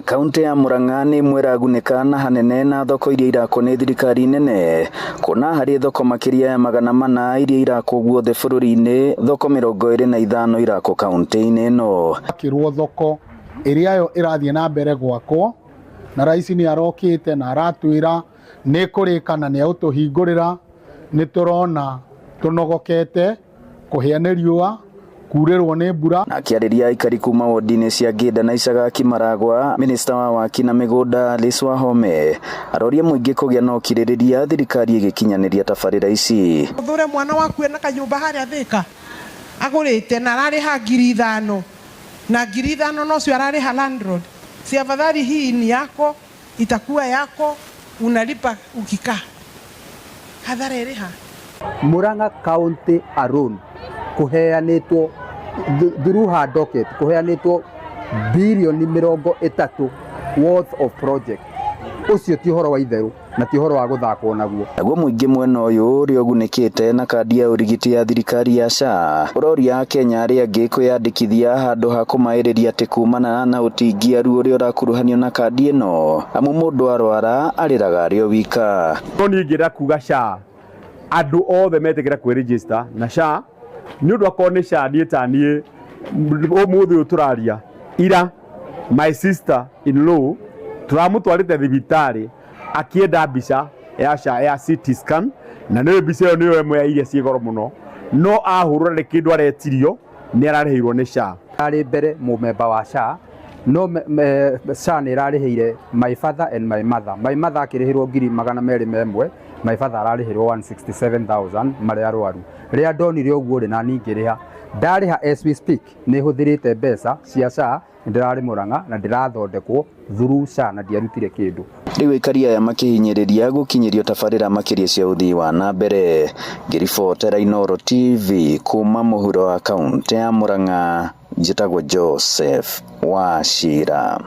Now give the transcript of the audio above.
Kaunti ya Murang'a nĩ ĩmwe ĩragunĩka na hanene na thoko iria irakwo nĩ thirikari nene, kuona harĩ thoko makĩria ya 400 iria irakwo guothe bũrũri-inĩ, thoko 25 irakwo kaunti-inĩ ĩno. Akĩrwo thoko ĩrĩa yo ĩrathiĩ na mbere gwakwo, na rais nĩ arokĩte na aratwĩra nĩ kũrĩka na nĩ egũtũhingũrĩra. Nĩ tũrona tũnogokete kũhĩa nĩ riũa, kurĩrwo nĩ mbura. Na akĩarĩria aikari kuma wodi-inĩ cia Ngĩnda na Icagaki Maragwa, minista wa waki na mĩgũnda Alice Wahome aroria mũingĩ kũgĩa na ũkirĩrĩria thirikari ĩgĩkinyanĩria tabarĩra ici. Ũthũre mwana waku ena kanyũmba harĩa Thĩka agũrĩte na ararĩha 5,000, na 5,000 nocio ararĩha landlord. Si afadhali hii ni yako, itakuwa yako, unalipa ukikaa. Hathara ĩrĩha. Murang'a County alone kũheanĩtwo through her docket, kũheanĩtwo birioni 30 worth of project. Ũcio ti ũhoro wa itherũ na ti ũhoro wa gũthakwo naguo. Naguo mũingĩ mwena ũyũ ũrĩa ũgunĩkĩte na kandi ya ũrigiti ya thirikari ya SHA ũroria Akenya arĩa angĩ kwĩyandĩkithia handũ ha kũmaĩrĩria atĩ kumana na ũtingiaru ũrĩa ũrakuruhanio na kandi ĩno, amu mũndũ arwara arĩraga arĩ o wika. No niĩ ingĩenda kuga SHA, andũ othe metĩkĩra kwĩ-register na SHA, nĩ ũndũ akorwo nĩ SHA, niĩ ta niĩ ũmũthĩ ũyũ tũraria, ira my sister in law tũramũtwarĩte thibitarĩ akĩenda mbica ya SHA ya CT scan, na nĩyo mbica ĩyo nĩyo ĩmwe ya iria ciĩ goro mũno, no ahũrũra nĩ kĩndũ aretirio, nĩ ararĩhĩirwo nĩ SHA. Arĩ mbere mũmemba wa SHA, no SHA nĩ ĩrarĩhĩire my father and my mother. My mother akĩrĩhĩrwo 201,000, my father ararĩhĩrwo 167,000 marĩ arwaru. Rĩrĩa ndonire ũguo rĩ, na niĩ ngĩrĩha, ndarĩha. As we speak, nĩ hũthĩrĩte mbeca cia SHA, ndĩrarĩ Murang'a na ndĩrathondekwo through SHA na ndiarutire kĩndũ. Rĩu aikari aya makĩhinyĩrĩria gũkinyĩrio tabarĩra makĩria cia ũthii wa na mbere. Ngĩribotera Inooro TV kuma mũhuro wa kaunti ya Murang'a, njĩtagwo Joseph Wachira.